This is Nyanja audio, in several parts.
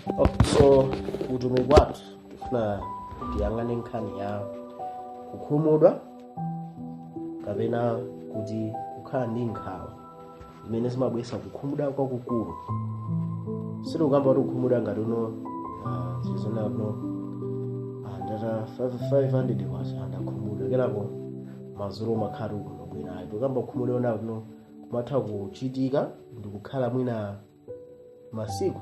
Okay, so utumiki wathu tifuna tiyang'ane nkhani ya kukhumudwa kapena kuti kukhala ndi nkhawa zimene zimabweretsa kukhumudwa kwakukulu. Sitikukamba kuti kukhumudwa ngati uno zizona uno ndata 500 kwacha andakhumudwa, kenako madzulo umakhala uno bwino, ayi. Tikukamba kukhumudwa ona kuno kumatha kuchitika ndikukhala mwina masiku,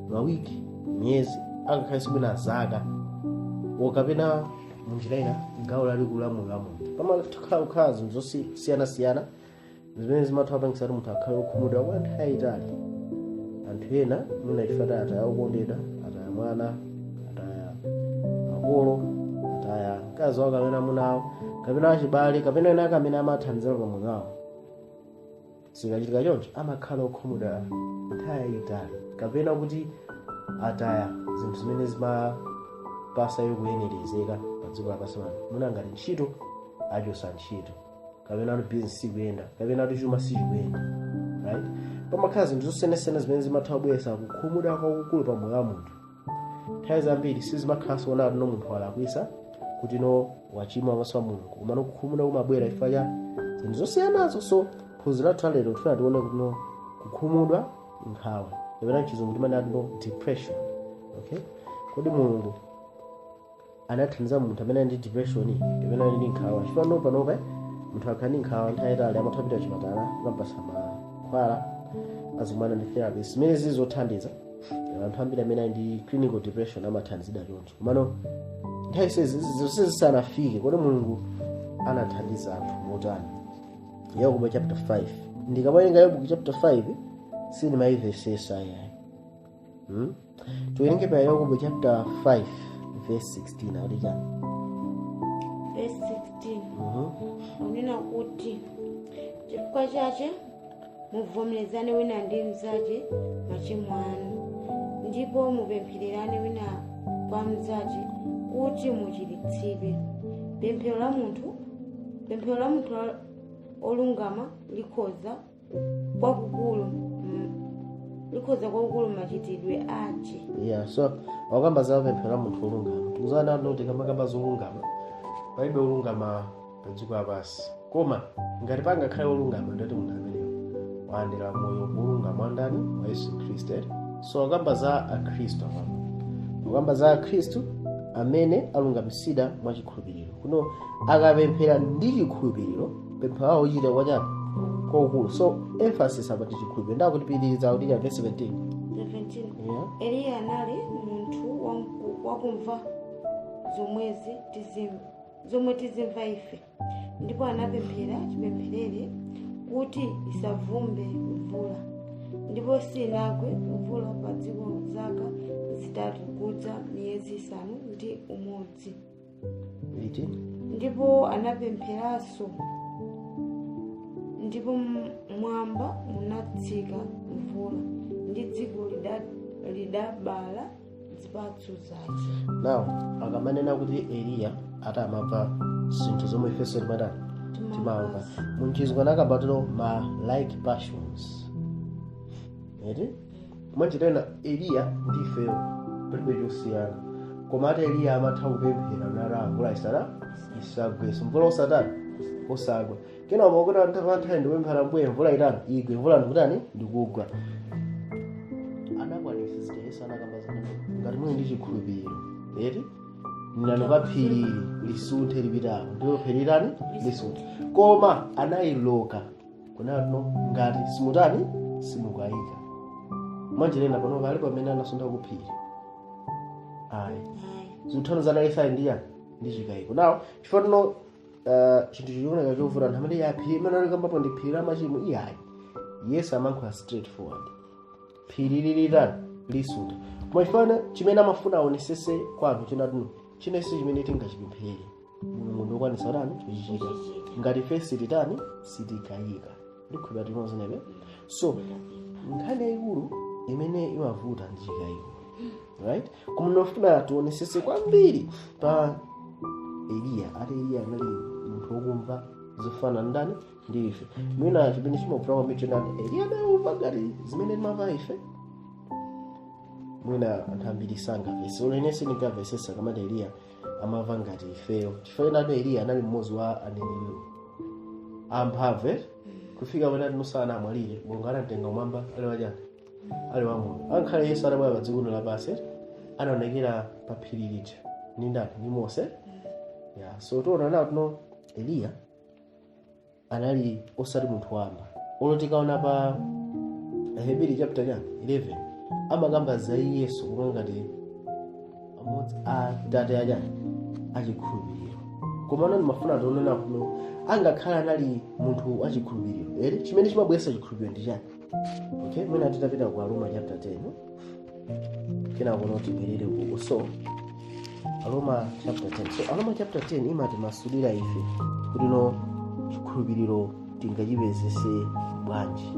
mawiki, miyezi, angakhalenso mwina zaka, kapena munjira ina gawo lalikulu la moyo wa munthu. Pamakhala kukhala zinthu zosiyanasiyana zimene zimatha kupangitsa kuti munthu akhale wokhumudwa kwa nthawi yayitali. Anthu ena mwina chifukwa ataya okondedwa, ataya mwana, ataya makolo, ataya mkazi wawo kapena amuna awo kapena achibale kapena ena ake amene amathandizira pamoyo wawo. Zikachitika choncho amakhala okhumudwa nthawi yayitali, kapena kuti ataya zinthu zimene zimapasa iwo kuyenerezeka pa dziko lapansi pano, mwina ngati ntchito, achosa ntchito, kapena kuti business sikuyenda, kapena kuti chuma sichikuyenda, right? Pamakhala zinthu zosiyanasiyana zimene zimatha kubweretsa kukhumudwa kwakukulu pa moyo wa munthu. Nthawi zambiri sizimakhalanso ona kuti no munthu walakwisa, kuti no wachimwa pamaso pa Mulungu, koma no kukhumudwa kumabwera chifukwa cha zinthu zosiyanazo. So phunziro lathu lalero tifuna tione kuti no kukhumudwa, nkhawa, kapena mchizungu timanena no depression, okay? Kodi Mulungu anathandiza munthu amene ali ndi depression kapena ali ndi nkhawa? Chifukwa no panopa munthu akhala ndi nkhawa nthawi yayitali amatha kupita kuchipatala, kukampasa mankhwala azimwana ndi therapy zimene zili zothandiza. Anthu ambiri amene ali ndi clinical depression amathandizidwa choncho. Komano nthawi zonse zisanafike, kodi Mulungu anathandiza anthu motani? Yakobo chapter 5. Ndikamawerenga Yakobo chapter 5 sindimayimvesesa yayi, Tiwerenge pa Yakobo chapter 5 verse 16, akuti chani? Verse 16 unena kuti, "Chifukwa chache muvomerezane wina ndi mnzache machimo anu, ndipo mupemphererane wina kwa mnzache kuti muchiritsidwe. Pemphero la munthu olungama likhoza kwakukulu machitidwe ache." Yeah, so wakamba za pemphero la munthu wolungama. Tikuzana kuti tikamakamba zolungama, palibe wolungama pa dziko lapansi, koma ngati pangakhale wolungama, ndati munthu ameneyo walandira moyo wolungama wa ndani? Wa Yesu Khristu, eh? So wakamba za akhristu apapa, wakamba za akhristu amene alungamisidwa mwachikhulupiriro. Kuno akapemphera ndi chikhulupiriro, pemphero lawo ochita kwachani? Kwakukulu. So emphasis apa ndi chikhulupiriro. Ndakutipitiriza kuti cha verse 17. 17. Yeah. Eliya anali munthu wakumva zomwe tizimva ife, ndipo anapemphera chipempherere kuti isavumbe mvula, ndipo sinagwe mvula pa dziko zaka 3 kudza miyezi 6. 18. Ndipo anapempheranso, ndipo mwamba munatsika mvula, ndi dziko lidabala zipatso zace. Now akamanena kuti Eliya ati amamva zinthu zomwe ifenso timatani? Timamva. Munchizungu anakabatiro ma like passions, eti? Mwanjitena Eliya ndi ifeyo palibe chosiyana, koma ati Eliya amatha kupemphera nara mvula isagweso, mvula osatani? Osagwa. Kena makuti anthu ndikupemphera, mbuye, mvula itani? Igwe. Mvula ndikutani? Ndikugwa. Anakwanisa zija Yesu anakamba zimene ngati muli ndi chikhulupiriro, eti? Nano pa phiri lisunthe lipitapo, ndipo phiri litani? Lisunthe. Koma anayiloka kunano ngati simutani? Simukayika. Mwanjirena pano pali pamene anasuntha ku phiri? Ayi. Zikuthano zanali ndi yani? Ndi chikayiko. Now chifukwa tino chinthu chikuoneka chovuta, anthu amene ya phiri imene alikambapo ndi phiri la machimo, iyayi. Yesu amankhula straight forward, phiri lilitani? Lisuntha. Koma chifana chimene amafuna aonesese kwa anthu chinatino chinense chimene tingachipemphere, Mulungu ndikwanisa tani? Kuchichita, ngati ife sititani? Sitikayika. Ndikhulupirira tinozenepe. So nkhani yayikulu imene imavuta ndi chikayiko, right? Koma ndinofuna tionesese kwambiri pa Eliya. Ati Eliya anali munthu wokumva zofanana ndani? Ndi ife. Mwina chimene chimavuta kwambiri chenani, Eliya anamva ngati zimene timamva ife. Mwina anthu ambiri sangamvese, olo sindingamvesesa kamati Eliya amamva ngati ifeyo, chifukwa nado Eliya anali mmodzi wa aneneri amphamvu kufika pamene ati amwalire, Mulungu anatenga kumwamba ali wachani, ali wamoyo. Ankhale Yesu atabwera pa dziko lapansi, anaonekera pa phiri lija ndi ndani? Ndi Mose. Yeah, so tiona nawo tino Eliya anali osati munthu wamba. Olo tikaona pa Hebrew chapter chani 11, amakamba za Yesu koma ngati amodzi a tate achani, achikhulupiriro. Koma ano ndimafuna tionena kuno, angakhale anali munthu wachikhulupiriro ere, chimene chimabweretsa chikhulupiriro ndi chani? Okay, mwina titapita ku Aroma chapter 10, kena kuno tibwerere kuko. So Aroma chapter 10, so Aroma chapter 10 imatimasulira ife kuti no, chikhulupiriro tingachipezese bwanji?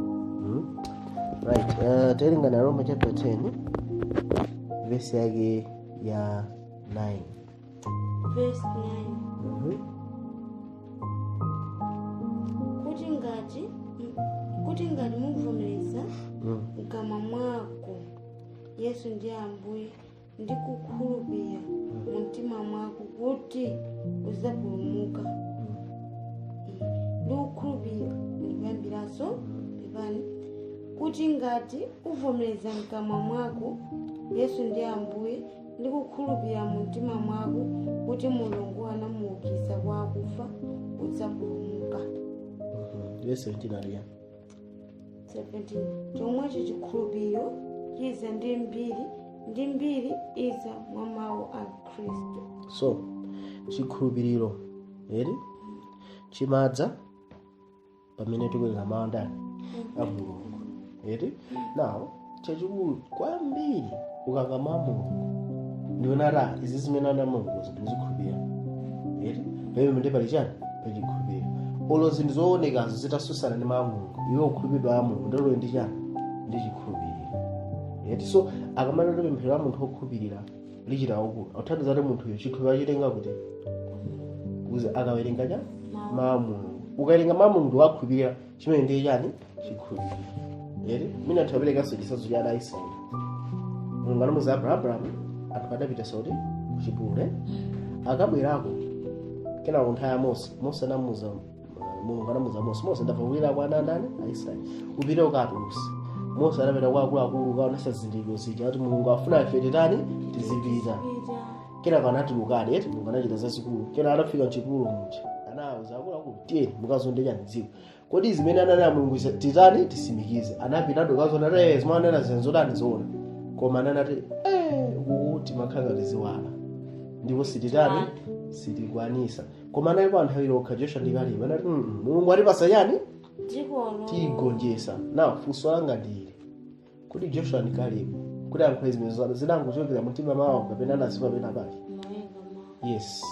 Right, tawerengani Aroma chapter 10, verse yake ya 9. Verse 9. Kuti ngati muvomereza mkamwa mwako Yesu ndiye Ambuye, ndi kukhulupirira mu mtima mwako kuti udzapulumuka. Ndi kukhulupirira, ndikuyambiranso, pepani. Kuti ngati uvomereza mkamwa mwako Yesu ndiye Ambuye, ndi kukhulupirira mu mtima mwako kuti Mulungu anamuukitsa kwa akufa, udzapulumuka. Verse 17 aliya. 17. Chomwecho chikhulupiriro chiza ndi mbiri, ndi mbiri iza mwa mawu a Khristu. So chikhulupiriro eri chimadza pamene tikuwerenga mawu andani? A Mulungu, eri. Now, chachikulu kwambiri, ukamva mawu a Mulungu ndionata izi zimene ana Mulungu ndizikhulupirira, eri, pamene ndi pali chani? Pachikhulupiriro. Olo zinthu zoonekazo zitasusana ndi mawu a Mulungu, iwe ukhulupirira a Mulungu, ndilo ndi chani? Ndi chikhulupiriro, eti. So akamanena pemphero la munthu wokhulupirira lichita ukulu, akuthandiza kuti munthuyo chikhulupiriro achitenga kuti kuze akawerenga cha mawu a Mulungu. Ukawerenga mawu a Mulungu wakhulupirira, chimene ndiye chani? Chikhulupiriro, eti. Mina thaperekanso chitsanzo cha ana Aisraeli. Mulungu anamuza Abrahamu, anthu adapita sauti kuchipululu, akabwerako kenako nthawi ya Mose, Mose anamuza, Mulungu anamuza Mose, "Mose, ndamva kulira kwa ana andani? Aisraeli, upite ukatulutse." Mose anapita kwa akuluakulu, kaonesa zizindikiro zija kuti Mulungu afuna ife titani? Tizipita. Kenako anatulukadi, eti. Mulungu anachita zazikulu. Kenako anafika mchipululu muja, anawuza akuluakulu, "Tiyeni mukazonde chani? Dziko. Kodi zimene ananena Mulungu titani? Tisimikize." Anapita ndokazona te zimene ananena zenzodani? Zoona. Koma ananati, "Uku timakhala ngati ziwala ndipo sititani, sitikwanisa." Koma analipo anthu awiri okha, Joshua ndi Kalebe, anati, Mulungu atipasa chani? Dzikolo. Tigonjesa." Now funso langa ndili kuti Joshua ndi Kalebe kuti ayankhule zimene zinangochokera mumtima mwawo kapena anazipa pena pake? Mawenga mawu. Yes,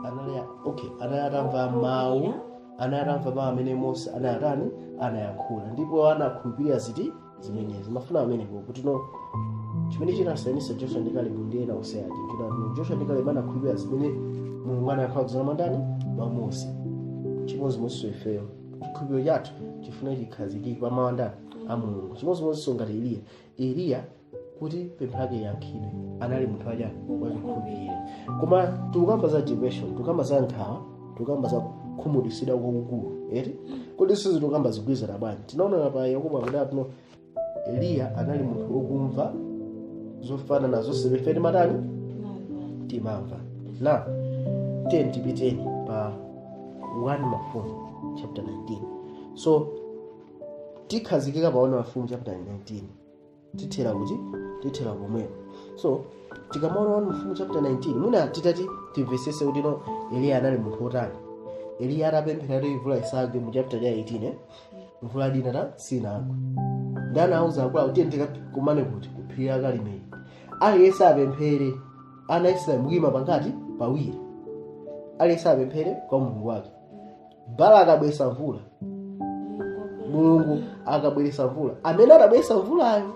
anali, okay, anali atamva mawu, anali atamva mawu amene Mose anayatani, anayankhula, ndipo anakhulupirira ziti? Zimenezi. Mafuna amenepo kuti no, chimene chinasiyanisa Joshua ndi Kalebe ndi ena onse aja chinati Joshua ndi Kalebe anakhulupirira zimene Mulungu anayankhula kudzera mwa ndani? Mwa Mose. Chimodzimodzinso ifeyo, chikhulupiriro chathu chifuna chikhazikike pa mawu andani? A Mulungu. Chimodzimodzinso ngati Eliya. Eliya kuti pempho lake liyankhidwe anali munthu wachani? Wachikhulupiriro. Koma tikukamba za depression, tikukamba za nkhawa, tikukamba za kukhumudwitsidwa kwakukulu, eti. Kodi sizi tikukamba zigwirizana bwanji? Tinaonana pa Yakobo akuti atino Eliya anali munthu wokumva zofanana zonse ife timatani? Timamva. Na 10 tipiteni pa 1 Mafumu chapter 19. So tikhazikika pa 1 Mafumu chapter 19, tithera kuti tithera pomwepo. So tikamaona 1 Mafumu chapter 19, mwina titati timvesese kuti no, Eliya anali munthu wotani. Eliya atapemphera kuti mvula isagwe mu chapter cha 18, mvula dinata sinagwe, ndi anawuza akulu kuti tikakumane kuti kuphiri la Karimeli, aliyense apemphere. Ana Israeli mukuyima pangati? Pawiri. Aliyense apemphere kwa Mulungu wake. Bala akabweretsa mvula, Mulungu akabweretsa mvula, amene adabweretsa mvulayo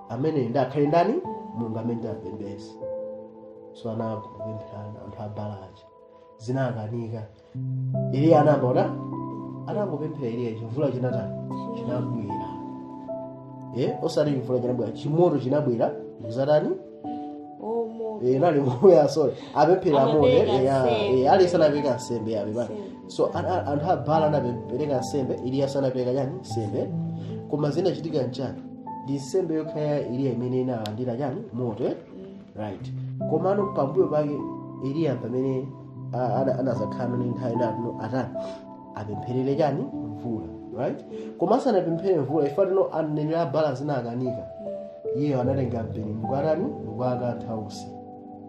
amene ndi akhale ndani? Mulungu amene ndapembeza. So anapemphera anthu a Bala aja, zinakanika. Eliya anayamba kuti anangopemphera Eliya, chimvula chinatani? Chinabwera. Osati chimvula chinabwera, chimoto chinabwera ndikuzatani? Omo. Nali moya, sorry, apemphera moto. Amapereka nsembe. Aliyense anapereka nsembe yabe bana. Nsembe. So anthu a Baala anapereka nsembe, Eliya anapereka chani? Nsembe. Koma zinachitika nchani? Ndi nsembe yokha ya Eliya imene inalandira chani? Moto, eh? Right, komano pambuyo pake Eliya pamene anazakhala ndi nthawi inatino atani? Apempherere chani? Mvula, right? Koma asanapemphere mvula, ifa tino aneneri a Baala zinakanika, iye anatenga mpeni ndikukatani? Ndikukakantha usi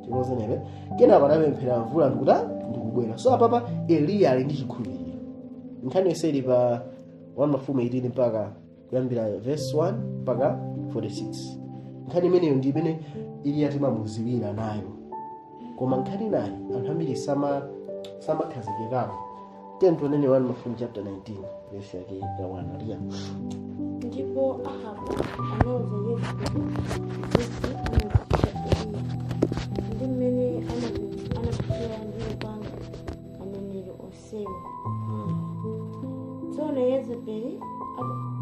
tinozenepe. Kenako anapemphera mvula ndikuta ndikubwera. So apapa Eliya ali ndi chikhulupiriro. Nkhani yonse ili pa 1 Mafumu 18 mpaka kuyambira verse 1 mpaka 46. Nkhani imeneyo ndi imene Eliya timamuziwira nayo, koma nkhani nayi anthu ambiri samakhazikikapo. Tentonene 1 Mafumu chapter 19 verse yake ya 1 aliya. Ndipo Ahabu anauza Yezebeli zonse anazichita Eliya, ndi mmene anaphera ndi lupanga aneneri onsewo. Tsono Yezebeli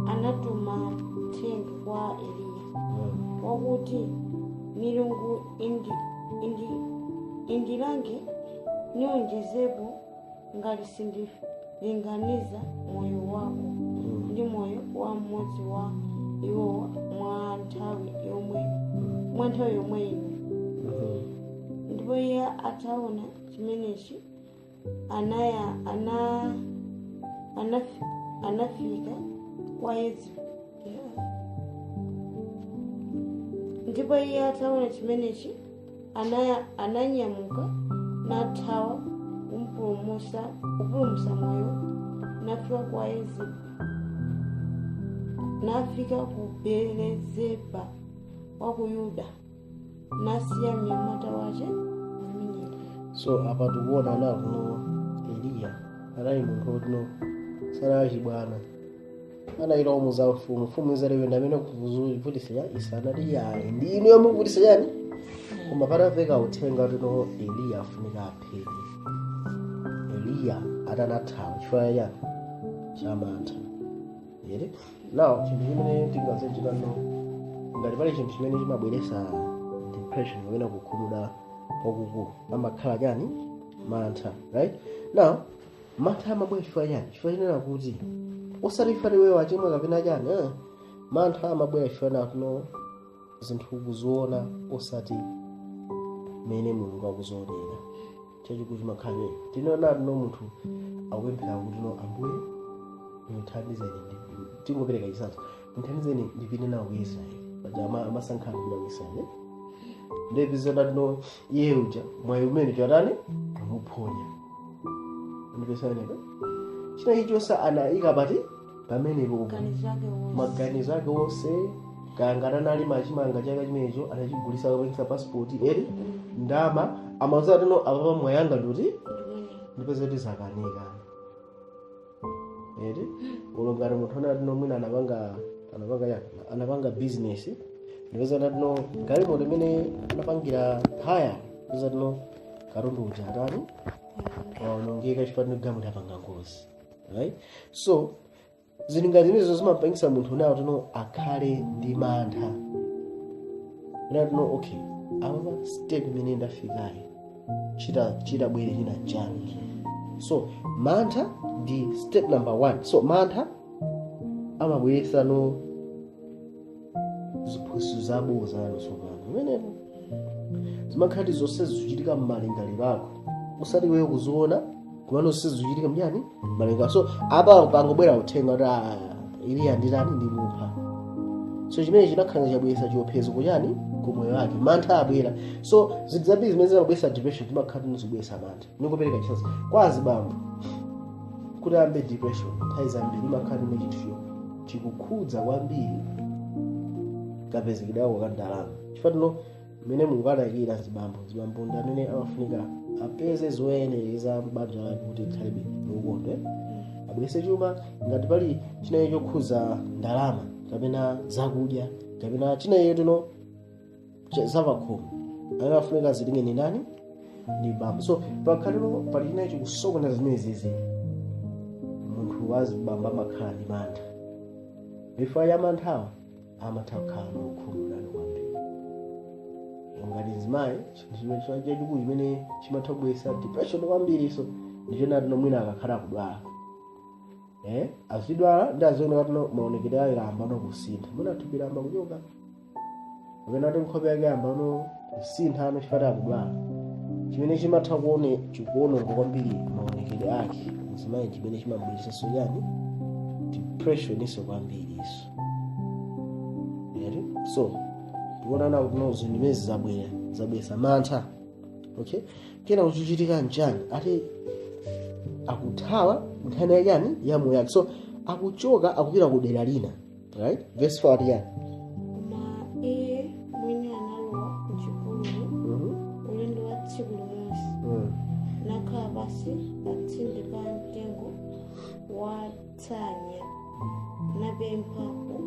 anatuma mthenga kwa Eliya wakuti, "Milungu indilange niwonjezepo ngati sindilinganiza moyo wako ndi moyo wa mmodzi wa iwowa mwa nthawi yomwe ino." Ndipo iye ataona chimenechi anaya ana anafika kwa Yezebeli. Ndipo iye ataona chimenechi ananyamuka nathawa kupulumusa moyo, nafika kwa Yezebeli, nafika ku Beelzeba wa ku Yuda, nasiya mnyamata wace pamenepo. So apa tikuona nakuno Eliya anali munthu wotino sanali chibwana, anayita omuza mfumu. Mfumu izalewenda amene kuvutisa ya isa anati, "Yayi, ndi inu yomuvutisa chani?" Koma patamveka uthenga tino Eliya afunika aphedwe, Eliya atanathawa chifukwa chani? Chamantha ere. Now chinthu chimene tingazechitano, ngati pali chinthu chimene chimabweresa depression kapena kukhumudwa kwakukulu, amakhala chani? Mantha, right? Now mantha amabwera chifukwa chani? Chifukwa chinena kuti osati chifukwa iweyo wachimwa kapena chani, eh. Mantha amabwera chifukwa nakuno zinthu ukuziona osati mmene Mulungu akuzionera. Chachikulu chimakhala chimene tinaona tino munthu akupemphera kuti, "No, Ambuye, muthandizeni." Tingopereka chitsanzo, "Muthandizeni ndipite nawo ku Israeli." Paja amasankhana kupita ku Israeli, ndepizana tino iye uja mwayi umene chatani? Amuphonya. Ndipesanepa china chilichonse anayika pati? Pamenepo. Maganizo ake wonse. Maganizo ake wonse, kaya ngati anali machimanga chaka chimenecho anachigulisa kapangisa passport eri ndama amaza tino apapa mwayanga ndikuti ndimene ndipeza kuti zakanika eri. Ulo ngati munthu anati no mwina anapanga yani, anapanga business, ndipeza tino galimoto imene anapangira haya, ndipeza tino katundu uja atani? Waonongeka chifukwa tino galimoto apanga ngozi, right? So zinthu ngati zimenezo zimapangisa munthu nawo tino akhale ndi mantha nawo tino, okay, apa step imene ndafikayi chita bwere china chani? So mantha ndi step number one. So mantha amabweresano ziphunzitso zaboza tsopano pamenepo zimakhala zonse zikuchitika m'malingaliro ako, usati iweyo kuziona, kumene zonse zikuchitika mnyani? Malingaliro. So apa pangobwera uthenga kuti, "Ah, Eliya nditani? Ndimupha." So chimene chinakhala chabweretsa chiopsezo kuchani? Kumoyo wake. Mantha abwera. So zinthu zambiri zimene zimabweretsa depression zimakhala zikubweretsa mantha. Ningopereka chitsanzo kwa azibambo, kuti ambe depression nthawi zambiri imakhala ndi chinthucho chikukhudza kwambiri kapezekedwako ka ndalama, chifukwa tino mmene Mulungu anayikira zibambo, zibambo ndi amene amafunika apeze zoyenereza banja lake kuti ikhalebe lokondwe, abweretse chuma. Ngati pali chinayi chokhudza ndalama kapena zakudya kapena chinayi tino zapakhomo, amene afunika zilinge ni ndani? Ni bambo. So pakhalino pali chinayi chikusokoneza zimene zizi, munthu wazibambo amakhala ndi mantha. Chifukwa ya manthawa Amatha kukhala nokhumudwa kwambiri. Ngati mzimayi, chinthu chimene chachikulu chimene chimatha kubweretsa depression kwambiri, so ndichona tino mwina akakhala akudwala, azidwala ndi aziona kuti maonekedwe ayo ayamba no kusintha, mwina thupi lamba kuchoka kapena kuti nkhope yake yamba no kusintha ano chifukwa akudwala, chimene chimatha kuone chikuononga kwambiri maonekedwe ake mzimayi, chimene chimabweretsanso chani? Depression iso kwambiri iso. Eri so tikuonana kuti no zinthu zimene zabwera zabweretsa mantha. Okay, kena kuchichitika nchani? Ati akuthawa nkhani yachani? Ya moyo yake. So akuchoka, akupita ku dera lina, right? Verse 4 ati yani? Koma iye mwini analowa mchipululu ulendo wa tsiku limodzi, nakhala pansi patsinde pa mtengo wa tsanya, napemphapo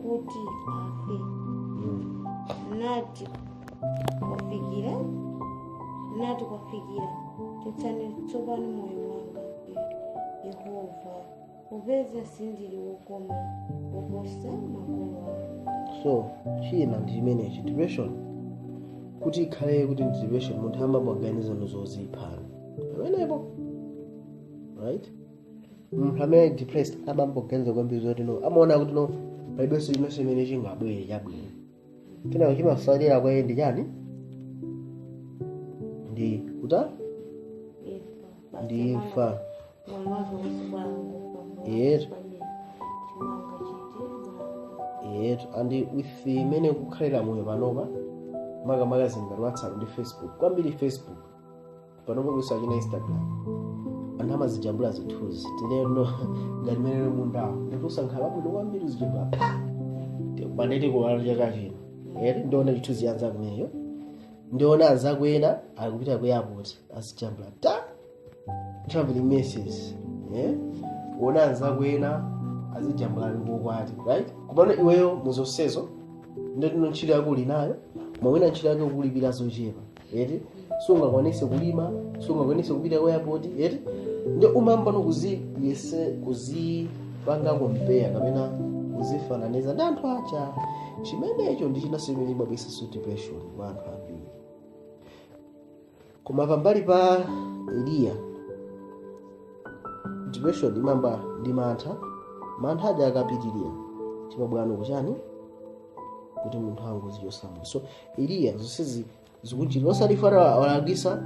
kuti afe, nati, "Kwafikira," nati, "Kwafikira, chotsani tsopano moyo wanga, Yehova, popeza sindili wokoma woposa makolo anga." So china ndi chimenechi, depression kuti ikhale kuti ndi depression, munthu amaganiza zoziphana pamenepo, right? Munthu amene ali depressed amamboganiza kwambiri zoti no, amaona kuti no, palibenso chinonse chimene chingabwere chabwino. Kenako chimasalira kwa iye ndi chani? Ndi kuta Imfa. Ndi imfa. Moyo wake wonse bwangu. Chimanga chite bwangu. Yetu, and with imene kukhalira moyo panopa, makamaka ngati WhatsApp ndi Facebook, kwambiri Facebook panopa, kuisa china Instagram, anthu amazijambula zithunzi. Tineno ngati mene mundawo ndikusankhala bwino kwambiri, uzijambula pa pandeti kuwala chaka chino eri, ndiona chithunzi yanza kumeneyo, ndiona anzako ena akupita ku airport, azijambula ta traveling messages, uona anzako ena azijambula likokwati, right? Kumano iweyo muzonsezo ndetino ntchito yako uli nayo, koma wina ntchito yake ukulipira zochepa eti, sungakwanise kulima, sungakwanise kupita ku airport eti, ndi umamba no kuziyese, kuzipanga compare kapena kuzifananiza ndi anthu aja. Chimenecho ndi china chimene chimabweretsanso depression kwa anthu ambiri. Koma pambali pa Eliya, depression imamba ndi mantha. Mantha aja akapitirira, chimabwano kuchani? Kuti munthu angozichosa. So Eliya zonsezi zikuchita osati fana walagisa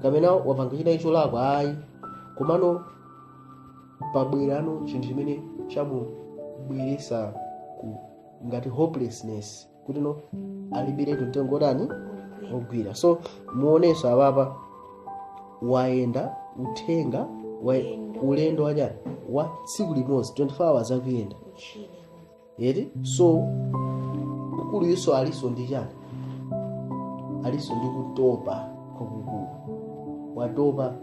kapena wapanga china cholakwa, ayi, komano pabwerano chinthu chimene chamubweresa ku ngati hopelessness, kuti no, alibiretu mtengo otani? Ogwira. So muonenso apapa wayenda uthenga ulendo wachani? Wa tsiku limodzi, 24 hours akuyenda. Mchine. Eti, so mkulu aliso ndi chani? Aliso ndi kutopa kwakukulu, watopa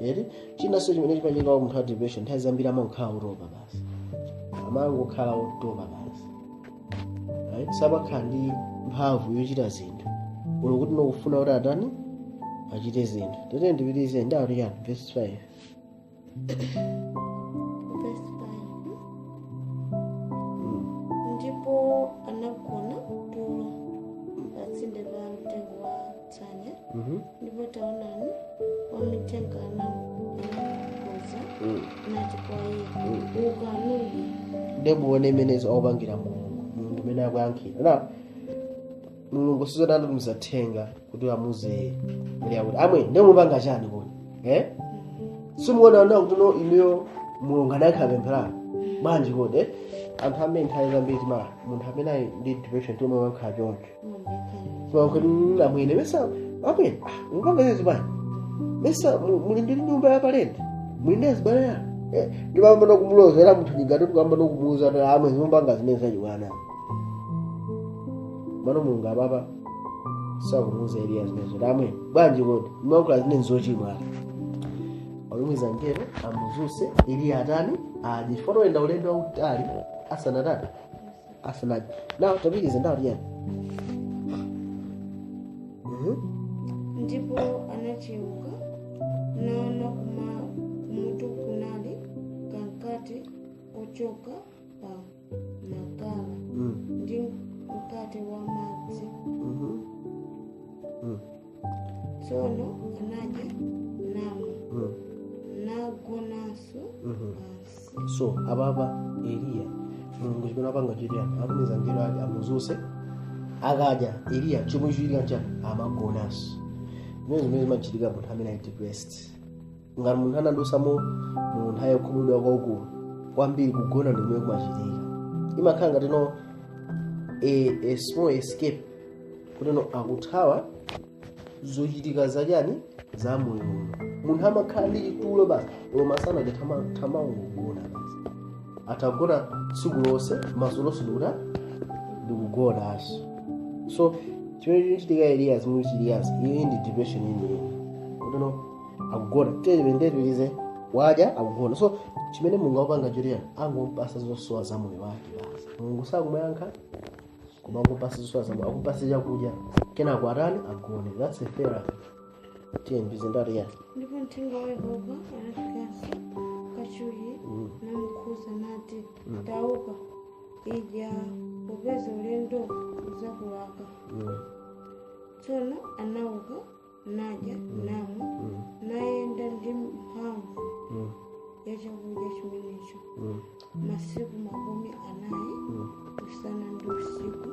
eti. Chinanso chimene chimachika munthu wa depression, nthawi zambiri amangokhala otopa basi, amangokhala otopa basi, right? Samakhala ndi mphamvu yochita zinthu uno kuti nokufuna kuti atani, achite zinthu. Tete ndipitirize ndawati chani? Verse 5. Verse 5. Ndipo anagona tulo patsinde pa mtengo wa tsanya, ndipo taonani, wamithenga anamkoza, nati kwa iye, "Uka nudye." Ndimuone imenezo akupangira Mulungu, Mulungu umene akuyankhira na Mulungu sizodanda thenga kuti amuze Eliya kuti amwe ndimupanga chani kodi, eh? Simuona na kuti no, inuyo Mulungu anayankha pemphero bwanji kodi, eh? Anthu amene nthawi zambiri tima munthu amene ali ndi depression timawankha choncho, timakuti amwene, mesa amwene, ah, mupanga zizi bwanji? Mesa muli ndi nyumba ya palende, muli ndi azibale yanu, eh, ndimamba nokumulozera munthu nyingati, tikamba nokumuuza kuti amwe zimupanga zimene zachibwana. Mano Mulungu apapa sakumuuza Eliya zimenezo kuti amwe bwanji kodi mumayankhula zimene zochimwa. Alumiza ngelo amuzuse Eliya atani? Adye, chifukwa toyenda ulendo wautali asanatani, asanadye. Now tapitiriza, ndawo yani? Ndipo anachewuka naona kumutu kunali kankati ochoka pa makala. Ndi mkate wa madzi. Tsono anadya namwa, nagonanso pansi. So apapa Eliya, Mulungu chimene apanga chitiyani? Atumiza ngelo ake amuzuse. Akadya Eliya, chomwe chichitika nchani? Amagonanso. Zimene zimachitika munthu amene ali depressed, ngati munthu anadusamo mu nthawi yokhumudwa kwaukulu kwambiri, kugona ndi kumene kumachitika. Imakhala ngati no a small escape, kuti no akuthawa zochitika zachani, za moyo uno. Munthu amakhala ndi chitulo basi, loma sanadya, tamangogona basi. Atagona tsiku lonse, maso lonse ndikuta ndikugonanso. So chimene chikuchitika Eliya, zimuchitikazi, iyi ndi depression yeniyeni, kuti no akugona tependetwilize, wadya, akugona. So chimene Mulungu akupanga chotiyani? Angompasa zosowa za moyo wake basi. Mulungu sakumayankha, koma angopasa zosowa za moyo, akupasa chakudya, kenako atani? Agone. That's a therapy. Tiye mbize ndati yani. Ndipo mthenga wa Yehova anafikanso kachiwiri namukhuza nati, "Tauka, idya, popeza ulendo uzakulaka." Tsono anauka, nadya, namwa, nayenda ndi mphamvu ya chakudya chimenecho masiku 40 usana ndi usiku,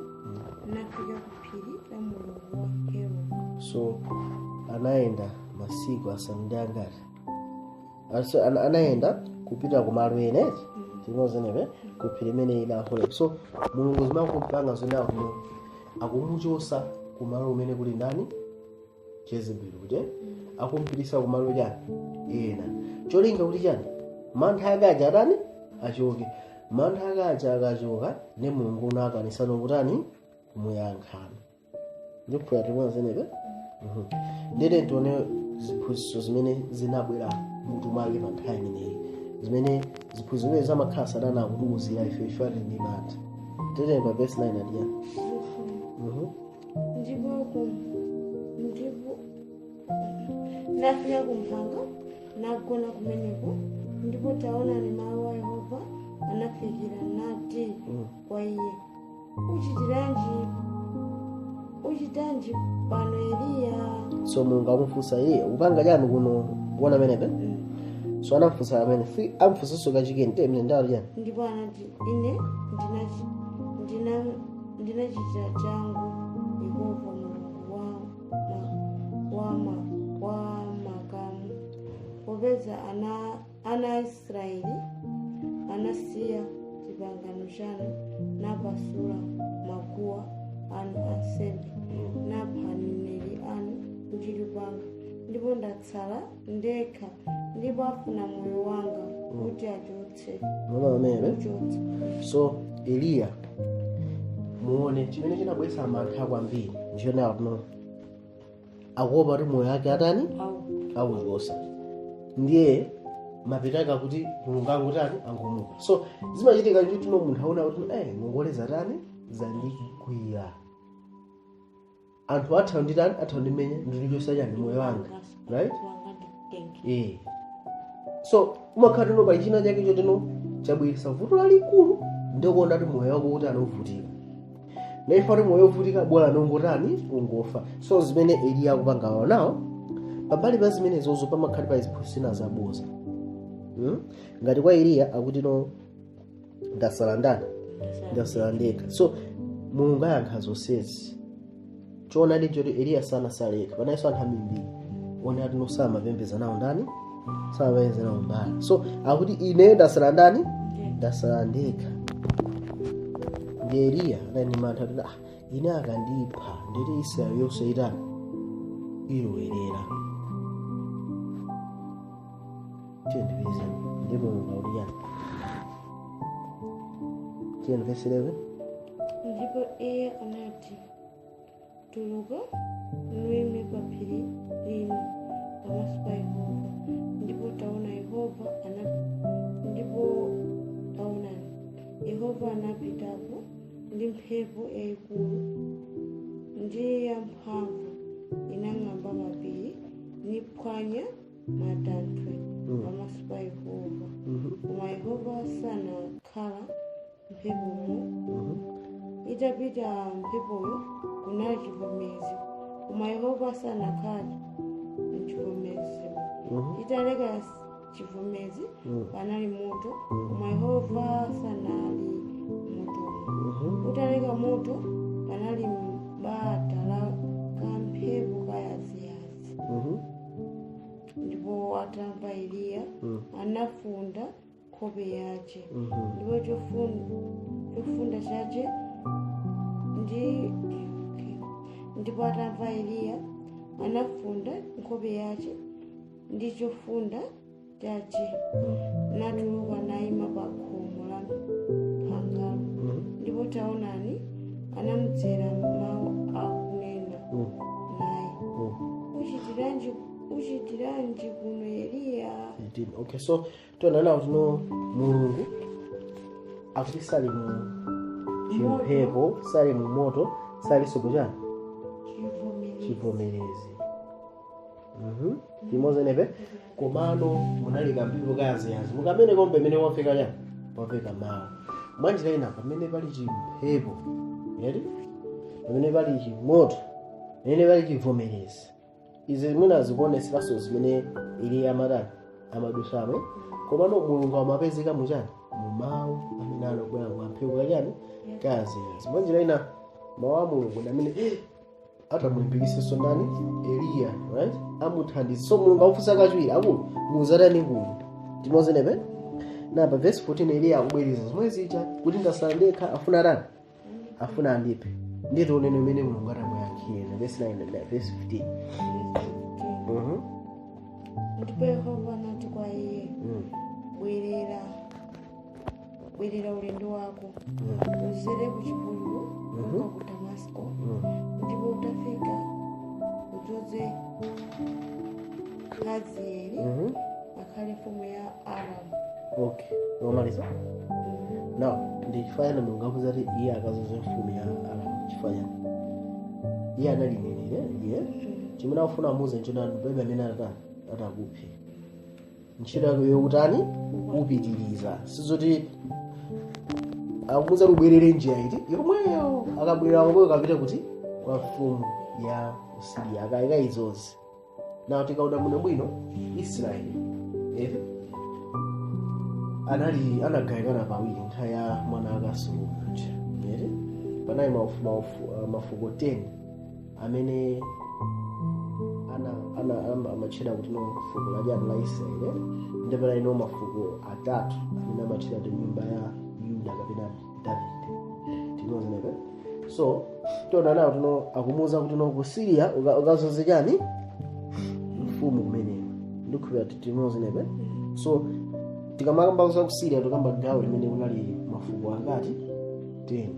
nafika ku phiri la Mulungu wa Horebu. So anayenda masiku asanu ndi angati? So, anayenda kupita kumalo ene tinozenepe ku phiri imene ila Horebu. So Mulungu zimakupanga zonawo kuno, akumuchosa kumalo kumene kuli ndani? Jezebeli, kuti akumpitisa kumalo chani? Ena. Cholinga kuti chani? Mantha ake aja atani? Achoke. Mantha ake aja akachoka, ne Mulungu unakwanisa kutani? Kumuyankhana. Ndikuphula timozenepe. Ndete tione ziphunzitso zimene zinabwera mutu mwake pa nthawi imeneyi, zimene ziphunzitso zimene zamakhala Satana akutiuzira ife, ife ati ndi mantha. Tete pa verse 9 adiya. Ndipo nafika kumphanga, nagona kumeneko. Ndipo taonani, mawu a Yehova anafikira nati kwa iye, "Uchitiranji, uchitiranji pano, Eliya?" So Mulungu akumufunsa iye, "Upanga chani kuno?" Kuona amenepe. So anamfunsa amene amfunsanso kachikeni temene ndalo chani. Ndipo anati, "Ine ndinachita changu Yehova Mulungu wa makamu, popeza ana a Israeli anasiya chipangano chanu, napasula maguwa anu ansembe, napha aneneri anu ndi lupanga, ndipo ndatsala ndekha, ndipo afuna moyo wanga kuti achotse." Muona pamenepe. Uchotse. So Eliya, muone chimene chinabweretsa mantha kwambiri ndichonena kuno akuopa kuti moyo wake atani? Awu. Awuchosa. Ndiye mapeto ake kuti Mulungu angotani? Angomuka. So zimachitika kuti no munthu aona kuti ngongole zatani? Zandigwira, anthu atha nditani? Atha ndimenya, ndilichosa chani? Moyo wanga, right? Wanga nditenge. So umakhala tino pali china chake chotino chabweretsa vuto lalikulu, ndikuona kuti moyo wako kuti anovutika, naifa kuti moyo ovutika, bola nongotani? Ungofa. So zimene Eliya akupanga nawo pambali pa zimenezozo, pamakhali pa ziphunzitso zina zaboza. Ngati kwa Eliya akuti no, ndasala ndani? Ndasala ndekha. So Mulungu ayankha zonsezi. Choonadi choti Eliya sanasale yekha, panayinso anthu ambirimbiri one ati no samapembedza nawo ndani? Samapembedza nawo Baala. So akuti ine ndasala ndani? Ndasala ndekha. Ndi Eliya anali ndi mantha kuti, "Ah, ine akandipha, nditi Israeli yonse itani? Ilowerera." Tiye ndipeze. Ndi Mulungu akuti yani? Tiye verse 11. Ndipo iye anati, "Tuluka nuime pa phiri lino pamaso pa Yehova." Ndipo taona Yehova ana ndipo taonani, Yehova anapitapo ndi mphepo yayikulu ndi yamphamvu, inang'amba mapiri, niphwanya matanthwe pamaso pa Yehova. Koma Yehova sanakhala mphepomo. Itapita mphepoyo kunali chivomezi, koma Yehova sanakhale mchivomezi. Italeka chivomezi panali moto, koma Yehova sanali motomo. Utaleka moto panali bata la kamphepo kayaziyazi. Ndipo atamva Eliya anafunda nkhope yace, ndipo chofunda chace ndi okay. Ndipo atamva Eliya anafunda nkhope yace ndi chofunda chace, natuluka nayima pa khomo la phangalo. Ndipo taonani, anamudzera mawu akunena naye, "Uchitiranji kuno, Eliya?" 18. Okay, so tionana kuti no, Mulungu akuti sali mu chimphepo, sali mu moto, salinso kuchani? Chivomerezi. Chivomerezi. Limodzi komano munali kamphepo kayaziyazi mukamene kombe imene wafika chani, wafika mawu. Mwanjira ina, pamene pali chimphepo yeti, pamene pali chimoto, pamene pali chivomerezi, izi zimene zikuoneseranso zimene Eliya amatani, amadusamo. Komano Mulungu amapezeka muchani? Mu mawu amene anabwera kamphepo kachani, kayaziyazi. Mwanjira ina, mawu a Mulungu ndi amene atamulimbikisenso ndani? Eliya, right? Amuthandiza. So Mulungu akufunsa kachiwiri, akulu muzatani kuno? Timozenepe napa verse 14, Eliya akubwereza zomwe zija kuti ndasala ndekha, afuna atani? Afuna andiphe. Ndiye tionene umene Mulungu atamuyankhire na verse 9 na verse 15. Ndipo Yehova anati kwa iye, "Bwerera, bwerera ulendo wako, uzere ku chipululu kunka ku Damasiko. Ndipo utafika udzoze Hazaeli akhale mfumu ya Aramu." Okay, omaliza now. Ndi chifukwa chani Mulungu akuza kuti iye akazoze mfumu ya Aramu? Chifukwa chani? Iye anali mneneri. Iye chimene akufuna amuze nchonani? Palibe amene atatani, atakuphe. Ntchito yake yokutani, upitiriza. Sizoti akumuza kuti ubwerere njira iti yomweyo. Akabwerera komweyo, kapita kuti? Kwa mfumu ya Siriya, akayika izozi. Na tikaona muno bwino, Israeli anali anagawikana pawiri nthawi ya mwana wake Solomon. Ere panali mafuko 10 amene amatchedwa kuti no fuko la chani, la Israeli. Ndipo panali no mafuko atatu amene amatchedwa kuti nyumba ya Yuda kapena David. Tinozenepe. So tiona nawo tino akumuwuza kuti no, ku Syria ukazoze chani, mfumu kumeneko. Ndikukhulupirira kuti tinozenepe. So tikamakamba za ku Syria, tikamba gawo limene kunali mafuko angati? 10.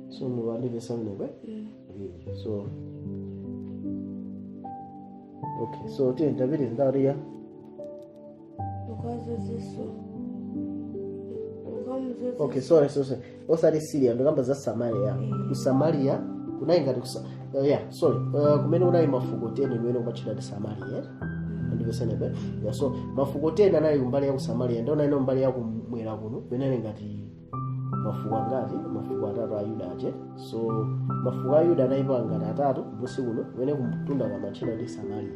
So mukandipesa menepo. So okay, so 10 David ndariya. Ukazozeso ukamuzoze. Okay, sorry, sorry, sorry. Osati Syria, ndikamba za Samaria. Ku Samaria kunali ngati yeah, sorry, kumene kunali mafuko 10 limene kumatchedwa ndi Samaria. Ndipesenepe. Yeah, so mafuko 10 anali kumbali ya ku Samaria, ndiona ino mbali ya kumwera kuno kumene ali ngati mafuko angati? Mafuko atatu a Yuda ache. So mafuko a Yuda analipo ngati atatu kubusi kuno, kumene kumtunda kamatchedwa ndi Samaria,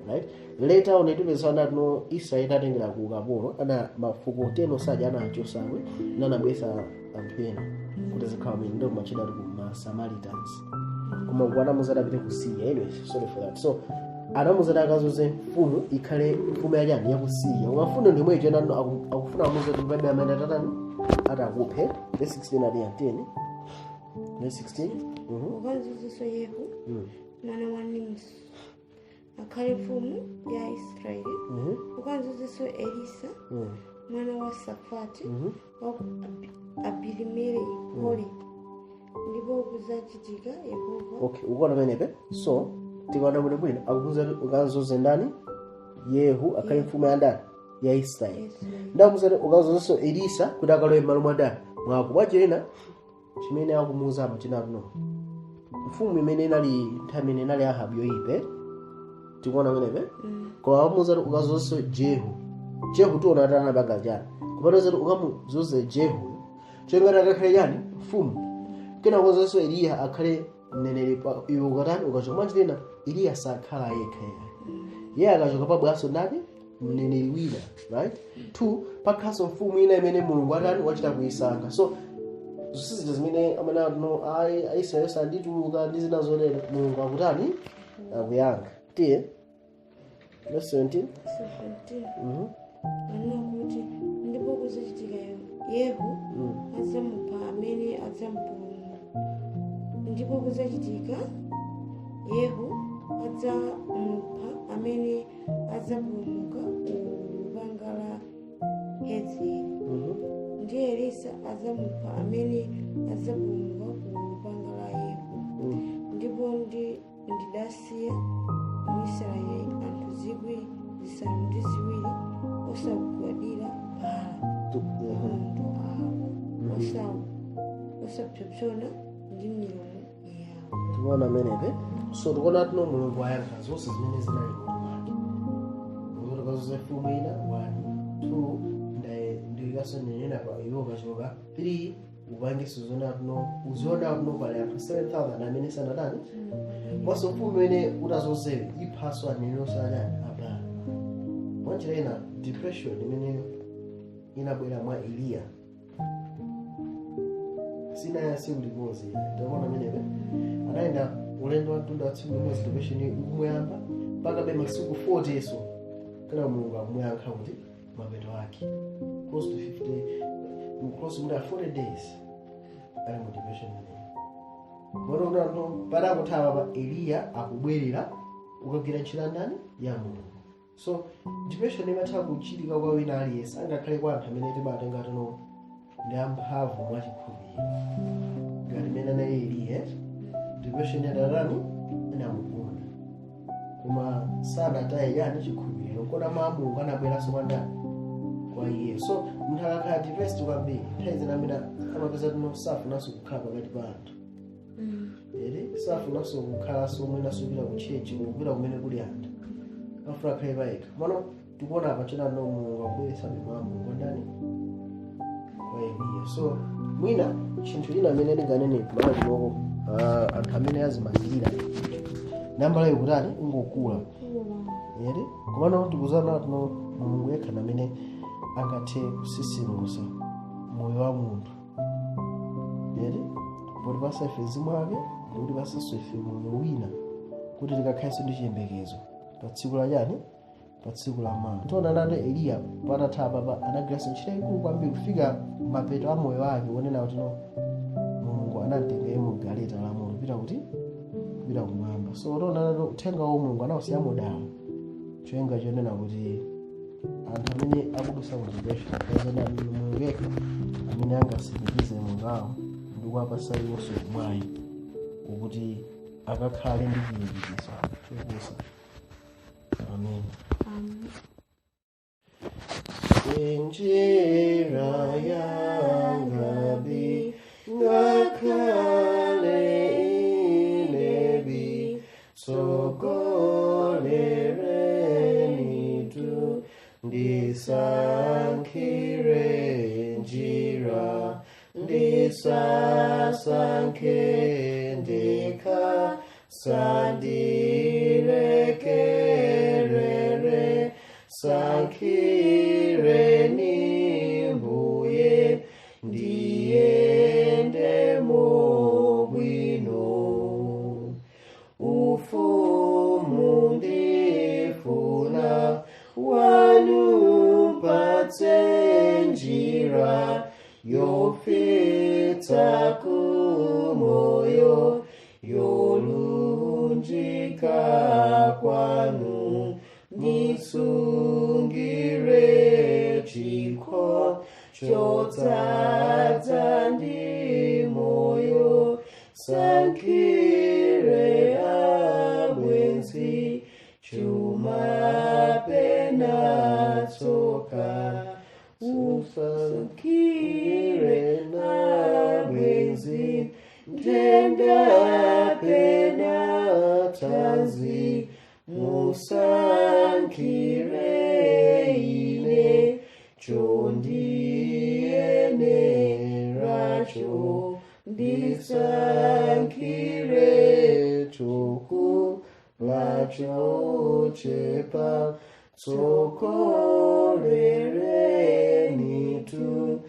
right? Later on itipeza anati no, Israeli atengera ku ukapolo ana mafuko 10 osaja anachosakwe nanabwesa anthu ena kuti zikhala mene ndo kumatchedwa ku ma Samaritans. Koma ku anamuza adapite ku Syria. Anyways, sorry for that. So anamuza akazoze mfumu, ikhale mfumu yachani? Ya ku Syria. Koma mfumu ndimwe ena akufuna amuze kuti palibe amene atatani, atakuphe. Verse 16 adi 10, verse 16. Ukazozeso Yehu mwana wa Nimsi akhale mfumu ya Israeli. Ukazozeso Elisa mwana wa Safati wa ku Abilimeri holi. Ndipo kuzachitika Yehova Okay, ukuona pamenepe. So tikaona bwino bwino, akukuza kuti ukazoze ndani? Yehu akhale mfumu ya ndani? Ya Israeli. Israeli. Ndakuza kuti ukazozenso Elisa kuti akalowe m'malo mwa ndani? Mwako. Mwachilena chimene akumuuza apa chinatu no, mfumu imene inali nthawi imene inali Ahabu yoyipe. Tikuona pamenepe. Koma akumuuza kuti ukazozenso Jehu. Jehu tiona kuti anapanga chani, kupatoza kuti ukamuzoze Jehu chengati akakhale chani? Mfumu. Kena konzanso Eliya akhale mneneri iwe ukatani ukachoka. Mwanjira Eliya sakhala yekha iye akachoka pabwaso ndani mneneri wina, right? Two, pakhaso mfumu ina imene Mulungu atani wachita kuyisankha. So zonsezi zimene amene no ayi Aisraeli sandituluka ndi zina zolera, Mulungu akutani akuyankha. Tiye verse 17. 17. Mhm. Anena kuti ndipo kuzachitika Yehu adzamupha amene adzamupulumutsa, ndipo kuzachitika Yehu adzamupha amene adzapulumuka ku lupanga la Hazaeli, ndi Elisa adzamupha amene adzapulumuka ku lupanga la Yehu. Ndipo ndidasiya mu Israeli anthu 7,000 osagwadira Baala makondo awo, osapsompsona ndi milomo yawo. Tikuona amenepe. So tikuona tino Mulungu ayankha zonse zimene zinali mutu mwake. Mulungu kazoza mfumu ina, one, two, ndikaso nenena pa iwe ukachoka, three, upangeso zona tino uziona tino pali anthu 7000 amene sanatani kwaso mfumu imene utazozewe iphaso aneneri adani abala. Mwanjira ina depression imene inabwera mwa Eliya sinaya tsiku limodzi. Takuona amenepe anayenda ulendo wa mtunda wa tsiku limodzi, depression ikumuyamba mpaka be masiku 40 so kana Mulungu akumuyankha kuti mapeto ake close to 50, close to 40 days ali mu depression imeneyi. Mwana unano patakuthawa pa Eliya akubwerera ukagwira ntchito ndani ya Mulungu. So depression imatha kuchitika kwa wina aliyense, angakhale kwa anthu amene timatenga tino ndi amphamvu mwachikhulupiriro ngati imene anali Eliya. Depression yadatani inamugunda koma sanataye yani chikhulupiriro kona mwa Mulungu anabweranso kwa ndani kwa iye. So munthu akakhala depressed kwambiri, nthawi zina amene amapeza tino safunanso kukhala pakati pa anthu ere, safunanso kukhalanso mwinaso kupita ku church, kupita kumene kuli anthu, afuna akhale payekha. Mano tikuona apa chena no Mulungu akubweretsa mwa Mulungu kwa ndani kwa Eliya. So mwina chinthu china amene ndinganene kumala kunoko, anthu amene azimangirira nambala ikutani ingokula ere, komano tikuzana tino Mulungu yekha amene angathe kusisimusa moyo wa munthu ere, potipasa ife mzimu wake ndikutipasanso ife moyo wina kuti tikakhalenso ndi chiyembekezo pa tsiku la chani pa tsiku la mawa. Tiona nati Eliya patatha papa anagwiranso ntchito yaikulu kwambiri kufika mapeto a moyo wake wonena kuti no Mulungu anamtenga iye mu galeta la moto kupita kuti kupita kumwamba. So tiona nati uthenga wa Mulungu anawusiya modala choyenga chonena kuti anthu amene akudusa ku depression azana Mulungu yekha amene angasindikize moyo wawo ndi kuwapasa iwonso mwayi ukuti akakhale ndi chiyembekezo chokusa. Amen. Amen. Injira yangabi ngakhale inebi sogolereni tu ndisankhire njira ndisasankhe ndekha sandilekerere sankhireni mbuye ndiyende mobwino ufumu ndifuna wanu mpatse njira yofitsa kumoyo yolunjika kwanu nisungire chikho chotsatsa ndi moyo sankhire abwenzi chuma pena tsoka usankhire nabwenzi ntenda pena tanzi musankhire ine chondiyeneracho. Ndisankhire chokula chochepa tsogolereni tu.